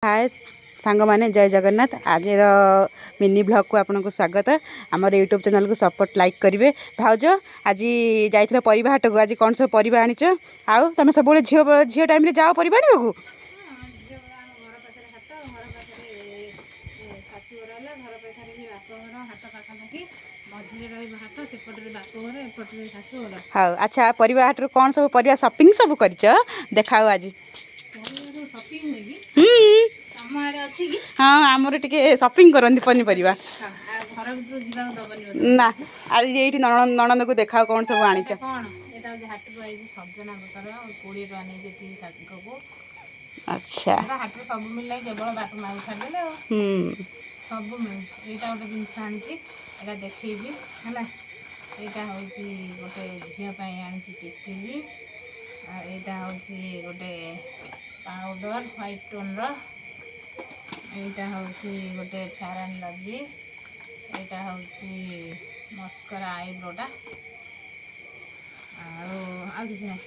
ହାଏ ସାଙ୍ଗମାନେ, ଜୟ ଜଗନ୍ନାଥ। ଆଜିର ମିନି ବ୍ଲଗ୍କୁ ଆପଣଙ୍କୁ ସ୍ୱାଗତ। ଆମର ୟୁଟ୍ୟୁବ୍ ଚ୍ୟାନେଲ୍କୁ ସପୋର୍ଟ, ଲାଇକ୍ କରିବେ। ଭାଉଜ, ଆଜି ଯାଇଥିଲ ପରିବା ହାଟକୁ, ଆଜି କ'ଣ ସବୁ ପରିବା ଆଣିଛ? ଆଉ ତମେ ସବୁବେଳେ ଝିଅ ଝିଅ ଟାଇମ୍ରେ ଯାଅ ପରିବା ଆଣିବାକୁ? ଝିଅ ଆମ ଘର ପାଖରେ ହାଟ, ଘର ପାଖରେ ଶାଶୁଘର ହେଲା, ଘର ପାଖରେ ବି ବାପଘର। ହାଟ ପାଖାପାଖି, ମଝିରେ ରହିବ ହାଟ। ସେପଟରେ ବାପଘର, ଏପଟରେ ଶାଶୁଘର। ହଉ, ଆଚ୍ଛା, ପରିବା ହାଟରୁ କ'ଣ ସବୁ ପରିବା ସପିଂ ସବୁ କରିଛ, ଦେଖାଅ ଆଜି। ପରିବା ସପିଂ ହୁଏ କି? ହୁଁ। ତମ ଆଡ଼େ ଅଛି କି? ହଁ, ଆମର ଟିକେ ସପିଂ କରନ୍ତି ପନିପରିବା। ହଁ, ଆଉ ଘର ଭିତରୁ ଯିବାକୁ ଦବନି ବୋଧେ। ନା, ଆଜି ଏଇଠି ନଣନ୍ଦକୁ ଦେଖାଅ କ'ଣ ସବୁ ଆଣିଛ। ଏଇଟା କ'ଣ? ଏଇଟା ହେଉଛି ହାଟରୁ ଆଇଛି ସଜନା ପତ୍ର, 20 ଟଙ୍କା ନେଇଛି ଏତିକି ଶାଗକୁ। ଏଇଟା ହାଟରେ ସବୁ ମିଳିଲା, କେବଳ ବାପା ମାଆକୁ ଛାଡ଼ିଦେଲେ ଆଉ ସବୁ ମିଳୁଛି। ଏଇଟା ଗୋଟେ ଜିନିଷ ଆଣିଛି, ଏଇଟା ଦେଖେଇବି ହେଲା। ଏଇଟା ହେଉଛି ଗୋଟେ ଝିଅ ପାଇଁ ଆଣିଛି ଟିକିଲି। ଆଉ ଏଇଟା ହେଉଛି ଗୋଟେ ପାଉଡ଼ର ହ୍ୱାଇଟ୍ ଟୋନ୍ର। ଏଇଟା ହେଉଛି ଗୋଟେ ଫେୟାର୍ ଆଣ୍ଡ ଲଭଲି। ଏଇଟା ହେଉଛି ମସ୍କରା, ଆଇବ୍ରୋଟା। ଆଉ ଆଉ କିଛି ନାହିଁ,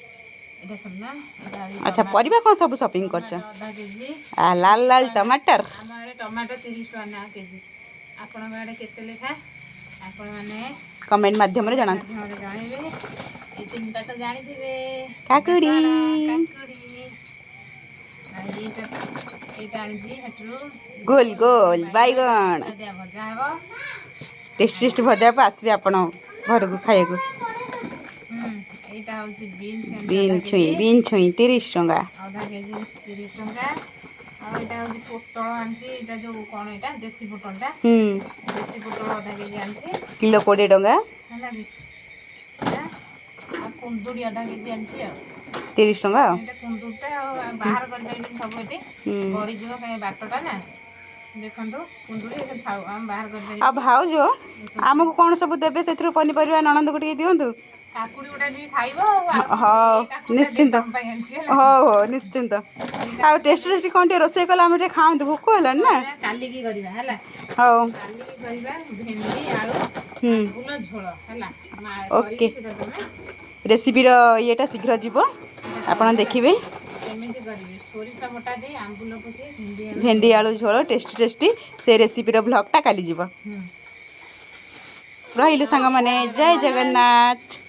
ଏଇଟା ସରିଲା। ଏଇଟା ହେଉଛି ପରିବା କ'ଣ ସବୁ ସପିଂ କରିଛ? ଟମାଟୋ ଅଧା କେଜି। ଲାଲ ଲାଲ ଟମାଟର। ଆମ ଆଡ଼େ ଟମାଟୋ 30 ଟଙ୍କା ନା କେଜି। ଆପଣଙ୍କ ଆଡ଼େ କେତେ ଲେଖା, ଆପଣମାନେ କମେଣ୍ଟ ମାଧ୍ୟମରେ ଜଣାନ୍ତୁ। ମାଧ୍ୟମରେ ଜଣେଇବେ। ଏଇ ତିନିଟା ତ ଜାଣିଥିବେ। କାକୁଡ଼ି। ଏଇଟା କଣ? କାକୁଡ଼ି। ଆଉ ଏଇଟା ଏଇଟା ଆଣିଛି ହାଟରୁ। ଗୋଲ ଗୋଲ ବାଇଗଣ। ସୁଆଦିଆ ଭଜା ହେବ। ଟେଷ୍ଟି ଟେଷ୍ଟି ଭଜା ହେବ, ଆସିବେ ଆପଣ ଘରକୁ ଖାଇବାକୁ। ଏଇଟା ହେଉଛି ବିନ୍ସ। ବିନ୍ ଛୁଇଁ, ବିନ୍ ଛୁଇଁ 30 ଟଙ୍କା। ଅଧା କେଜି 30 ଟଙ୍କା। ଆଉ ଏଇଟା ହେଉଛି ପୋଟଳ ଆଣିଛି। ଏଇଟା ଯୋଉ କ'ଣ, ଏଇଟା ଦେଶୀ ପୋଟଳଟା। ଦେଶୀ ପୋଟଳ ଅଧା କେଜି ଆଣିଛି। କିଲୋ 20 ଟଙ୍କା। ହେଲା କି ଏଇଟା? ଆଉ କୁନ୍ଦୁଡ଼ି ଅଧା କେଜି ଆଣିଛି ଆଉ। 30 ଟଙ୍କା ଆଉ। ଏଇଟା କୁନ୍ଦୁଡ଼ିଟା ଆଉ ଆଉ ବାହାର କରିପାରିବେନି ସବୁ ଏଠି, ଗଡ଼ିଯିବ କାହିଁ ବାଟଟା ନା। ଦେଖନ୍ତୁ, କୁନ୍ଦୁଡ଼ି ଏଠି ଥାଉ, ଆମେ ବାହାର ଆଉ କରିପାରିବୁ। ଭାଉଜ, ଆମକୁ କ'ଣ ସବୁ ଦେବେ ସେଥିରୁ ପନିପରିବା? ନଣନ୍ଦକୁ ଟିକେ ଦିଅନ୍ତୁ। କାକୁଡ଼ି ଗୋଟା ବି ଖାଇବ ଆଉ ଆଉ ହଉ। ଏଇ କାକୁଡ଼ିଟା ନିଶ୍ଚିନ୍ତ। ତମ ପାଇଁ ଆଣିଛି ହେଲା। ହଉ ହଉ, ନିଶ୍ଚିନ୍ତ। ଆଉ ଟେଷ୍ଟି ଟେଷ୍ଟି କ'ଣ ଟିକେ ରୋଷେଇ କଲେ ଆମେ ଟିକେ ଖାଆନ୍ତୁ, ଭୋକ ହେଲାଣି ନା। କାଲିକି କରିବା ହେଲା। ହଉ। କାଲିକି କରିବା ଭେଣ୍ଡି ଆଳୁ ଆମ୍ବୁଲ ଝୋଳ ହେଲା ମା। ଓକେ। କରିବି ସେଟା ତମେ। ରେସିପିର ଇଏଟା ଶୀଘ୍ର ଯିବ, ଆପଣ ଦେଖିବେ। କେମିତି କରିବି, ସୋରିଷ ବଟା ଦେଇ ଆମ୍ବୁଲ ପକେଇ ଭେଣ୍ଡି ଆଳୁ। ଭେଣ୍ଡି ଆଳୁ ଝୋଳ ଟେଷ୍ଟି ଟେଷ୍ଟି, ସେ ରେସିପିର ବ୍ଲଗ୍ଟା କାଲି ଯିବ। ରହିଲୁ ସାଙ୍ଗମାନେ, ଜୟ ଜଗନ୍ନାଥ।